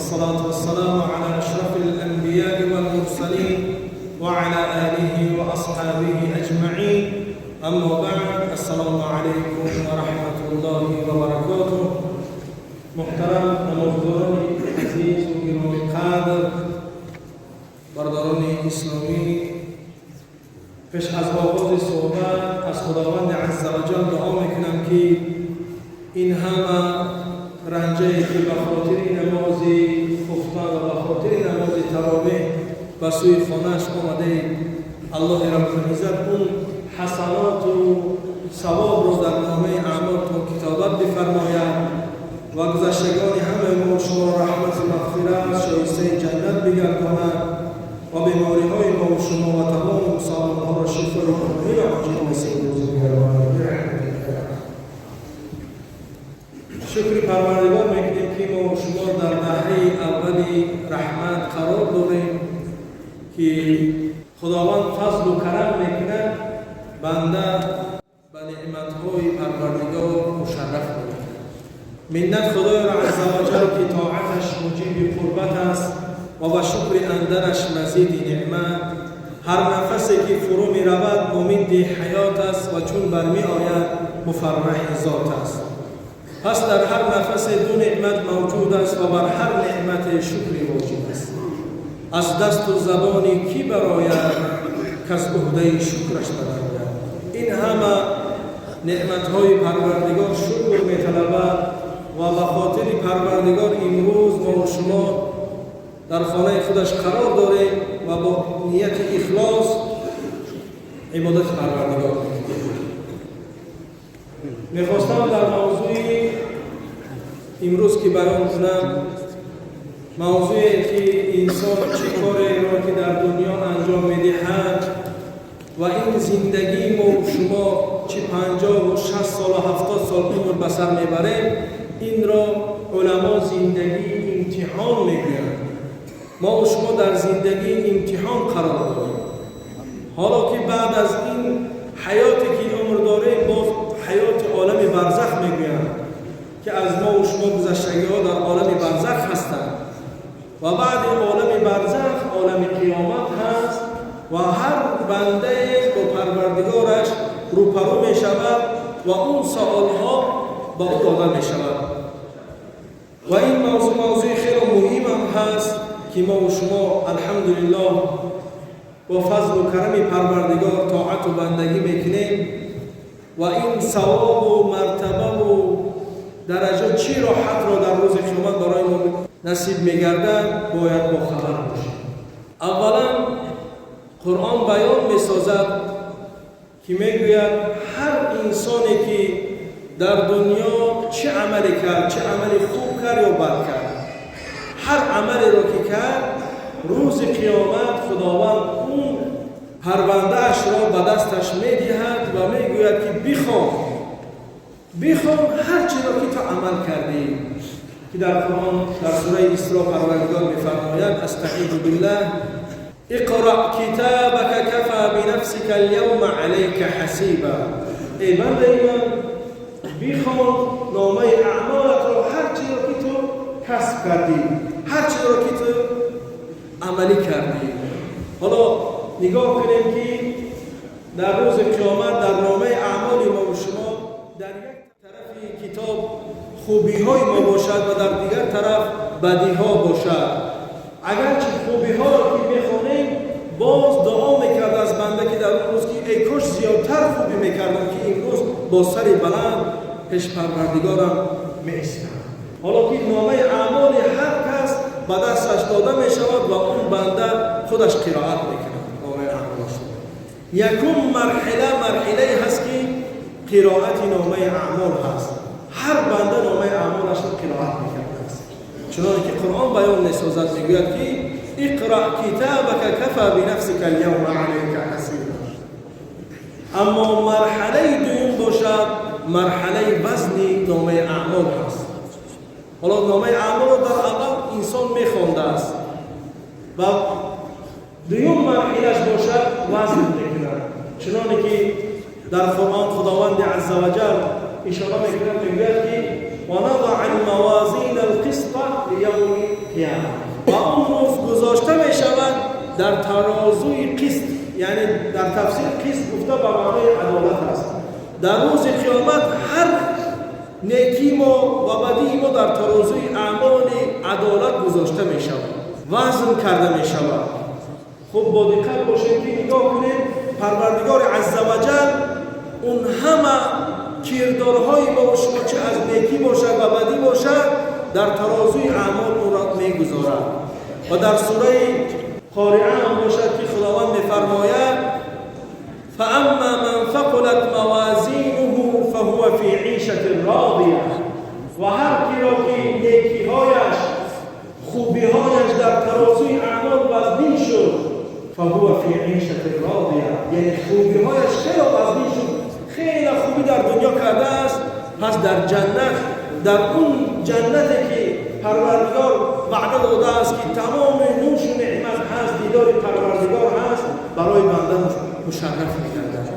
الصلاة والسلام على أشرف الأنبياء والمرسلين وعلى آله وأصحابه أجمعين. أما بعد، السلام عليكم ورحمة الله وبركاته. Муҳтарам намозгузорони азизу гиромиқадр, бародарони исломӣ, пеш аз оғози суҳбат аз Худованди азза ва ҷал дуо мекунам, ки ин ҳама ранҷае, ки ба хотири намози хуфтан ва ба хотири намози таровеҳ ба сӯи хонааш омадаед, Аллоҳи Раббулиззат он ҳасаноту савобро дар номаи аъмолтон китобат бифармояд ва гузаштагони ҳамаи мо шуморо раҳмату мағфират, шоистаи ҷаннат бигардонад ва бемориҳои мо шумо ва тамоми мусалмонҳоро шифои комилу оҷил насиб рӯзӣ бигардонад. Шукри Парвардигор мекунем, ки мо шумо дар даҳаи аввали раҳмат қарор дорем, ки Худованд фазлу карам мекунад, банда ба неъматҳои Парвардигор мушарраф мекунад. Миннат Худоеро азза ва ҷал, ки тоаташ муҷиби қурбат аст ва ба шукри андараш мазиди неъмат. Ҳар нафасе, ки фурӯ меравад, мумидди ҳаёт аст ва чун бармеояд, муфарраҳи зот аст. Пас дар ҳар нафасе ду неъмат мавҷуд аст ва бар ҳар неъмате шукри воҷиб аст. Аз дасту забони кӣ барояд, каз уҳдаи шукраш барояд? Ин ҳама неъматҳои Парвардигор шукр металабад ва ба хотири Парвардигор имрӯз мо шумо дар хонаи худаш қарор дорем ва бо нияти ихлос ибодати Парвардигор мекунем. Мехостам дар мавзӯи имрӯз, ки баён кунам, мавзӯе, ки инсон чӣ кореро, ки дар дунё анҷом медиҳад ва ин зиндагии мо шумо, чи 50-у 60 солу 70 сол умр ба сар мебарем, инро уламо зиндагии имтиҳон мегӯянд. Мо шумо дар зиндагии имтиҳон қарор дорем. Ҳоло ки баъд аз ин ҳаёте, ки умр дорем, боз ҳаёти олами барзах мегӯянд, ки аз мо шумо гузаштагиҳо дар олами барзах ҳастанд ва баъди олами барзах олами қиёмат ҳаст ва ҳар бандае бо Парвардигораш рӯпарӯ мешавад ва он саволҳо ба ӯ дода мешавад. Ва ин мавзӯъ мавзӯи хеле муҳимам ҳаст, ки мо шумо, алҳамдулиллоҳ, бо фазлу карами Парвардигор тоату бандагӣ мекунем ва ин савобу мартабаву дараҷа чӣ роҳатро дар рӯзи қиёмат барои мо насиб мегардад, бояд бохабар бошем. Аввалан, Қуръон баён месозад, ки мегӯяд, ҳар инсоне, ки дар дунё чӣ амале кард, чӣ амали хуб кард ё бад кард, ҳар амалеро, ки кард, рӯзи қиёмат Худованд он парвандаашро ба дасташ медиҳад ва мегӯяд, ки бихон, бихон ҳар чиро, ки ту амал кардӣ. Ки дар Қуръон, дар сураи Исро, Парвардигор мефармояд: أستعيذ بالله: اقرأ كتابك كفى بنفسك اليوم عليك حسيبا. Эй бандаи ман, бихон номаи аъмолатро, ҳар чиро, ки ту касб кардӣ, ҳар чиро, ки ту амалӣ кардӣ. Ҳоло нигоҳ кунем, ки дар рӯзи қиёмат дар номаи аъмоли мо шумо дар як тарафи китоб хубиҳои мо бошад ва дар дигар тараф бадиҳо бошад. Агарчи хубиҳоро, ки мехонем, боз дуо мекард аз банда, ки дар он рӯз, ки эй кош зиёдтар хубӣ мекардам, ки имрӯз бо сари баланд пеш Парвардигорам меистам. Ҳоло ки номаи аъмоли ҳар кас ба дасташ дода мешавад ва он банда худаш қироат мекунад номаи аъмолашро. Якум марҳила марҳилае ҳаст, ки қироати номаи аъмол ҳаст. Ҳар банда номаи аъмолашро қироат мекардааст, чуноне ки Қуръон баён месозад, мегӯяд, ки اقرأ كتابك كفى بنفسك اليوم عليك حسيبا. Аммо марҳалаи дуюм бошад, марҳалаи вазни номаи аъмол ҳаст. Ҳоло номаи аъмолро дар аввал инсон мехондааст ва дуюм марҳилаш бошад, вазн мекунад. Чуноне ки дар Қуръон Худованди азза ва ҷал ишора мекунад, мегӯяд, ки ونضع الموازين القسط ليوم. Диҳад ва он рӯз гузошта мешавад дар тарозуи қист, яъне дар тафсир қист гуфта ба маънои адолат аст. Дар рӯзи қиёмат ҳар некии мо ва бадии мо дар тарозуи аъмоли адолат гузошта мешавад, вазн карда мешавад. Хуб, бо диққат бошем, ки нигоҳ кунем, Парвардигори азза ва ҷал он ҳама кирдорҳои мо ва шумо, чӣ аз некӣ бошад ва бадӣ бошад, дар тарозуи аъмол ӯро мегузорад. Ва дар сураи Қориа ҳам бошад, ки Худованд мефармояд: فأما من ثقلت موازينه فهو في عيشة راضية. Ва ҳар киро ки некиҳояш, хубиҳояш дар тарозуи аъмол вазнин шуд, فهو في عيشة راضية, яъне хубиҳояш хеле вазнин шуд, хеле хубӣ дар дунё кардааст, пас дар ҷаннат, дар он ҷаннате ки Парвардигор ваъда додааст, ки тамоми нӯшу неъмат ҳаст, дидори Парвардигор ҳаст, барои банда мушарраф мегардад.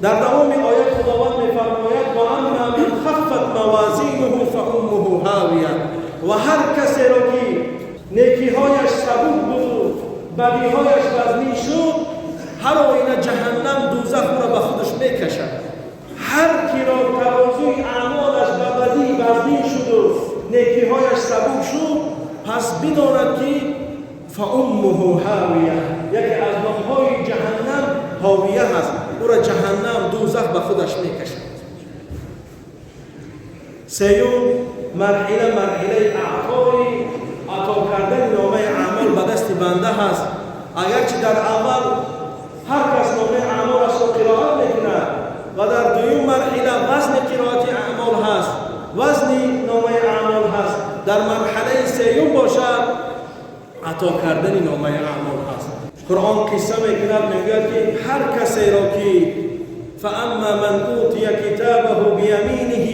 Дар давоми оят Худованд мефармояд: وأما من خفت موازينه فأمه هاوية. Ва ҳар касеро ки некиҳояш сабук буду бадиҳояш вазнин шуд, ҳар оина ҷаҳаннам, дӯзах ӯро ба худаш мекашад. Ҳар киро тарозуи аъмолаш ба бадӣ вазнин шуду некиҳояш сабук шуд, пас бидонад, ки فأمه هاوية, яке аз номҳои ҷаҳаннам ҳовия ҳаст, ӯро ҷаҳаннам, дӯзах ба худаш мекашад. Сеюм марҳила, марҳилаи аътои, ато кардани номаи аъмол ба дасти банда ҳаст. Агарчи дар аввал ҳар кас номаи аъмолашро қироат мекунад ва дар дуюм марҳила вазни қироати аъмол ҳаст, вазни номаи аъмол ҳаст, дар марҳалаи сеюм бошад, ато кардани номаи аъмол ҳаст. Қуръон қисса мекунад, мегӯяд, ки ҳар касеро ки فأما من أوتي كتابه بيمينه,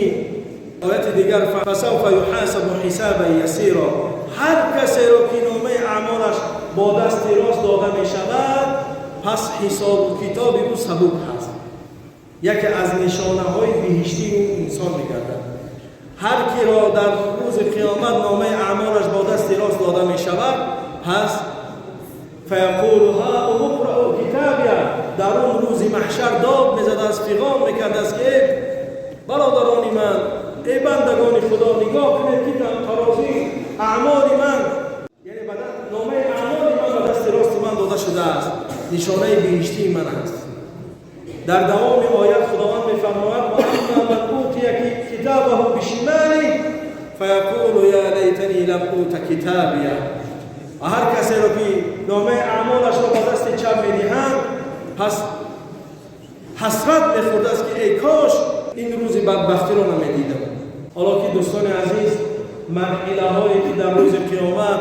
ояти дигар فسوف يحاسب حسابا يسيرا, ҳар касеро ки номаи аъмолаш бо дасти рост дода мешавад, пас ҳисобу китоби ӯ сабук ҳаст, яке аз нишонаҳои биҳиштии ӯ инсон мегардад. Ҳар киро дар рӯзи қиёмат номаи аъмолаш бо дасти рост дода мешавад, пас فيقول هاؤم اقرءوا كتابيه, дар он рӯзи маҳшар дод мезадааст, фиғон мекардааст, ки бародарони ман, эй бандагони Худо, нигоҳ кунед, ки тарозуи аъмоли ман, яъне номаи аъмоли ман ба дасти рости ман дода шудааст, нишонаи биҳиштии ман аст. Дар давоми оят Худованд мефармояд: وأما من أوتي كتابه بشماله فيقول يا ليتني لم أوت كتابيه. Ва ҳар касеро ки номаи аъмолашро ба дасти чап медиҳанд, пас ҳасрат мехӯрдааст, ки эй кош ин рӯзи бадбахтиро намедидам. Ҳоло ки, дӯстони азиз, марҳилаҳое ки дар рӯзи қиёмат,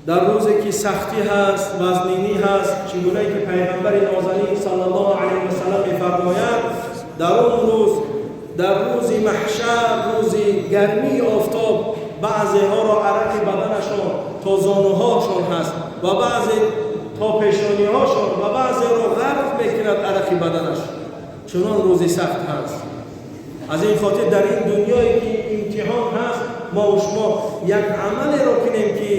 дар рӯзе ки сахтӣ ҳаст, вазнинӣ ҳаст, чӣ гунае ки пайғамбари нозанин саллаллоҳу алайҳи васалам мефармояд, дар он рӯз, дар рӯзи маҳшар, рӯзи гармии офтоб, баъзеҳоро арақи баданашон то зонуҳошон ҳаст ва баъзе то пешониҳошон ва баъзеро ғарқ мекунад арақи баданаш, чунон рӯзи сахт ҳаст. Аз ин хотир дар ин дунёе ки имтиҳон ҳаст, мо шумо як амалеро кунем, ки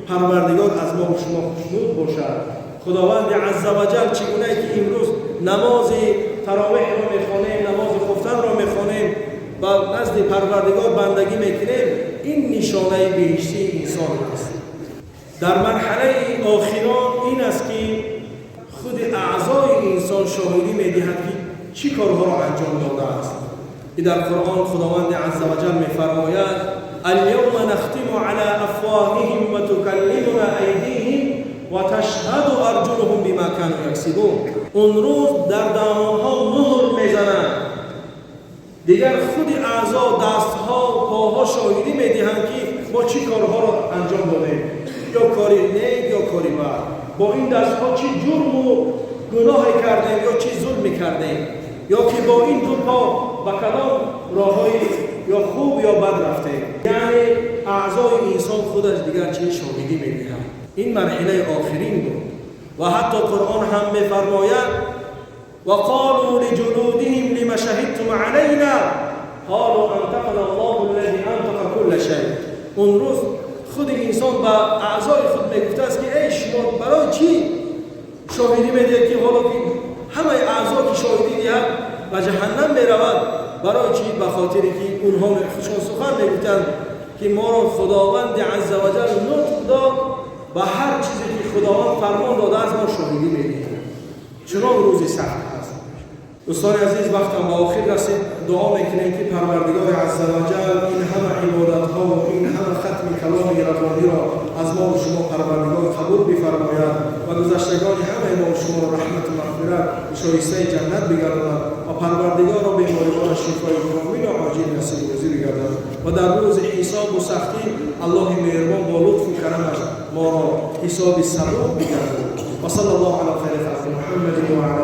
Парвардигор аз мо шумо хушнуд бошад. Худованди азза ва ҷал, чӣ гунае ки имрӯз намози таровеҳро мехонем, намози хуфтанро мехонем, ба назди Парвардигор бандагӣ мекунем, ин нишонаи биҳиштии инсон аст. Дар марҳалаи охирон ин аст, ки худи аъзои инсон шоҳидӣ медиҳад, ки чӣ корҳоро анҷом додааст, ки дар Қуръон Худованди азза ва ҷал мефармояд: اليوم نختم على أفواههم وتكلمنا أيديهم وتشهد أرجلهم بما كانوا يكسبون. Он рӯз дар даҳонҳо муҳр мезананд, дигар худи аъзо, дастҳо, поҳо шоҳидӣ медиҳанд, ки мо чӣ корҳоро анҷом додем, ё кори нек, ё кори бад, бо ин дастҳо чӣ ҷурму гуноҳе кардем ё чӣ зулме кардем, ё ки бо ин ду по ба кадом роҳҳои ё хуб ё бад рафтем. Яъне аъзои инсон худаш дигар чӣ шоҳидӣ медиҳад. Ин марҳилаи охирин буд. Ва ҳатто Қуръон ҳам мефармояд: وقالوا لجلودهم لم شهدتم علينا قالوا أنطقنا الله الذي أنطق كل شيء. Он рӯз худи Худи инсон ба аъзои худ мегуфтааст, ки эй, шумо барои чӣ шоҳидӣ медиҳед, ки ҳоло ки ҳамаи аъзо ки шоҳидӣ диҳад, ба ҷаҳаннам меравад? Барои чӣ? Ба хотире ки онҳо худшон сухан мегуфтанд, ки моро Худованди азза ва ҷал нутқ дод, ба ҳар чизе ки Худованд фармон додааст, мо шоҳидӣ медиҳем. Чунон рӯзи сахт аст. Дӯстони азиз, вақтам ба охир расид. Дуо мекунем, ки Парвардигори азза ва ҷал ин ҳама ибодатҳо ва ин ҳама хатми каломи раббониро аз мо шумо Парвардигор қабул бифармояд ва гузаштагони ҳамаи мо шуморо раҳмату мағфират, шоистаи ҷаннат бигардонад ва Парвардигорро беморигона шифои комилу оҷил насиб рӯзӣ бигардонад ва дар рӯзи ҳисобу сахтӣ Аллоҳи меҳрубон бо лутфу карамаш моро ҳисоби сабук бигардонад. وصلى الله على خير خلق محمد وعلى